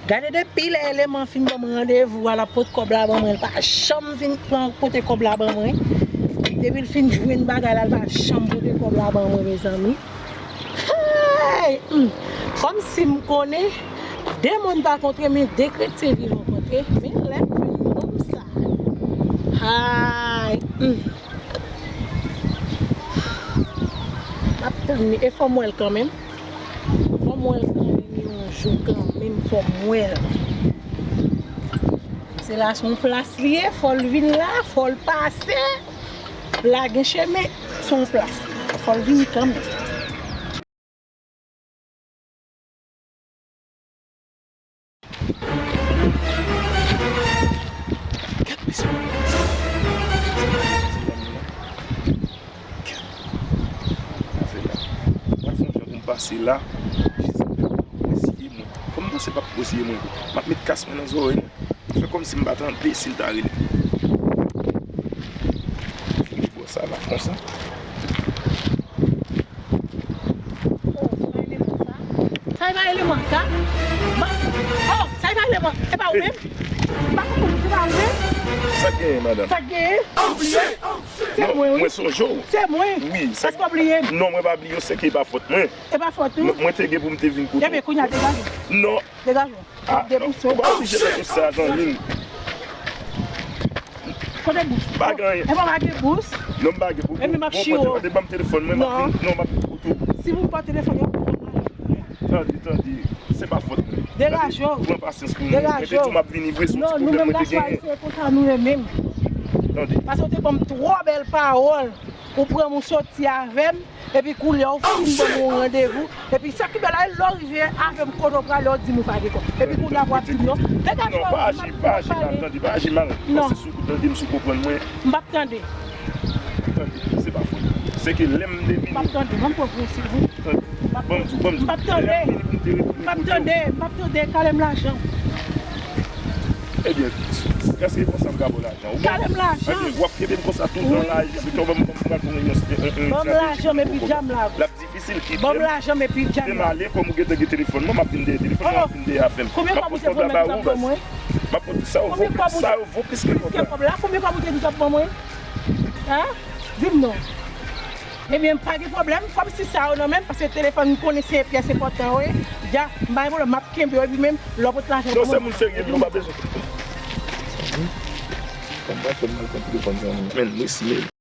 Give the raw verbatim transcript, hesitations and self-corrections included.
Gade depi lè Eleman fin ban m randevou a, l ap pote kòb la ban mwen, l pa janm vin pran pote kòb la ban mwen. Depi l fin jwenn bagay la, l pa janm pote kòb la ban mwen, mezanmi. Hey! Hmm. Kòmsi m konnen, de mòn pa kontre, men de kretyen vin rankontre, men lè m jwenn nonm sa. Hay! Hmm. M ap tann li, e fò m wè l kanmenm. Fò m wè l kanmenm yon jou kanmenm, fò m wè l. Se la se yon plas li ye, fò l vin la, fò l pase. La gen chemen, se yon plas. Fò l vini kanmenm. Gad mesye. Gad. Afè la. Mwen fè yon jan pou m pase la. Jezi, pèp la ap apresye mwen. Kòman se p ap apresye mwen? M ap met kas mwen nan zòrèy mwen. Fè kòmsi m pa tande si l ta rele. Fini bò sa la konsa. Oh, sa e pa Eleman sa? Sa e pa Eleman sa? Ma-, oh, sa e pa Eleman? E pa ou menm? M pa konprann, se pa ou menm? Sa k genyen, madanm? Sa k genyen? Ou bliye? Se mwen, wi. Mwen sonje w. Se mwen. Wi, sa. Èske w bliye m? Non, mwen pa bliye w, se ke e pa fòt mwen. E pa fòt ou? Non, mwen te gen pou m te vin kote w. Ebyen, kounye a, degaje w. Non. Degaje w. Ah, non, ou pa oblije fè tout sa, zanmi m. Kote bous? Pa gen anyen. E pa gen bous? Non, m pa gen. Bon, bon, bon, kote, ban m telefòn mwen, m ap vin, non, m ap vin kote w. Si m pa telefòn, yo. Tande, tande, se pa fòt mwen. Degaje w. Pran pasyans pou mwen. Mwen te di w m ap vini vre, se yon ti pwoblèm mwen te genyen. Non, nou menm gason ayisyen, e konsa nou ye menm. Tande. Paske w te ban m twò bèl pawòl. Ou pran m, ou soti avè m, epi kounye a ou fin ban m yon randevou. Epi sa ki bèl la, lè w rive avè m kote w prale, w di m ou pa gen kòb. Epi kounye a w ap di m non. Degaje w, pa aji, pa aji mal, tande, pa aji mal. Non. Panse sou, tande m, si w konprann mwen. M p ap tande. Tande, se pa fòt. Se ke lè m te vini. M p ap tande, ban m pran pou ou, silvouplè. Tande, ban m di w, ban m di w. M p ap tande. Lè m vini pou m te retounen kote w. M p ap tande, m p ap tande, kale m lajan. Ebyen, èske konsa m ka ba w lajan? Kale m lajan. Ebyen, w ap kenbe m konsa toutan la, jiskaske w ban m, ban m pral fè yon, yon, yon, yon estrateji pou m poko. Ban m lajan m epi djam la. L ap difisil, kite m. Ban m lajan m epi djam la. Kite m ale, kòm ou gentan gen telefòn mwen, m ap vin dèyè telefòn mwen, m ap vin dèyè afè m. M ap pote kòb la ba ou, baz. M ap pote sa yo vo, sa yo vo plis ke kòb la. Konbyen kòb ou te di w t ap ban mwen? Hein? Di m non. Ebyen, pa gen pwoblèm, kòmsi sa yo nan men m, paske telefòn m konnen se pyès enpòtan yo ye. Dja, m pa gen pwoblèm, m ap kenbe yo, epi menm, lè w pot lajan pou mwen. Non, se moun serye, nou pa bezwen. Kòm pa fè m mal pran telefòn sa, men, mwen siye.